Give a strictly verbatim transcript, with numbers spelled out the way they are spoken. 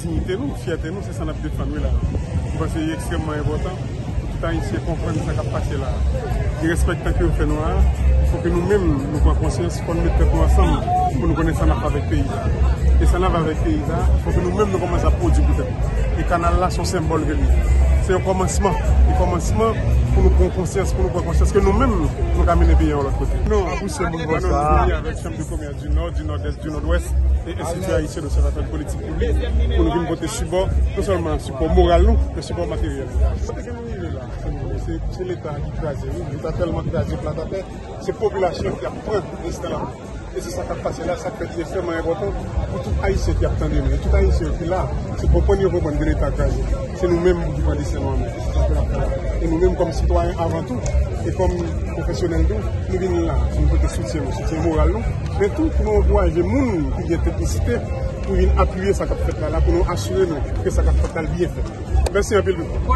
Diyite nou, fyète nou, se sa n ap defann, wi, la. Mwen panse li ekstrèmman enpòtan pou tout Ayisyen konprann sa k ap pase la. Li respektan ke yo fè nou a, fò ke nou menm, nou pran konsyans, fò n met tèt nou ansanm pou nou konnen sa n ap fè avèk peyi sa. E sa n ap fè avèk peyi sa, fò ke nou menm, nou kòmanse ap pwodui pou tèt nou. E kanal la, se yon senbòl ke li ye. Se yon kòmansman. E kòmansman pou nou pran konsyans, pou nou pran konsyans ke nou menm, nou ka mennen peyi a yon lòt kote. Non, pou se mouvman sa. Avèk Chanm de Komès di Nò, di Nòdès, di Nòdwès, e Enstiti Ayisyen Obsèvatè Politik Piblik, pou nou vin pote sipò, non sèlman sipò moral nou, men sipò materyèl. Kote ke nou rive la, se, se Leta ki kraze, wi. Leta tèlman kraze plat atè, se popilasyon ki ap pran rezidan la. E se sa k ap pase la, sa k fè ki ekstrèmman enpòtan pou tout Ayisyen ki ap tande nou, e tout Ayisyen ki la, se konprann yo konprann ke Leta kraze. Se nou menm ki pran desten nou an men. E nou menm kòm sitwayen avan tou, e kòm pwofesyonèl tou, nou vin la pou nou pote soutyen nou, soutyen moral nou, men tou pou nou ankouraje moun ki gen teknisite pou vin apiye sa k ap fèt la, la pou nou asire nou ke sa k ap fèt la byen fèt. Mèsi anpil tout moun.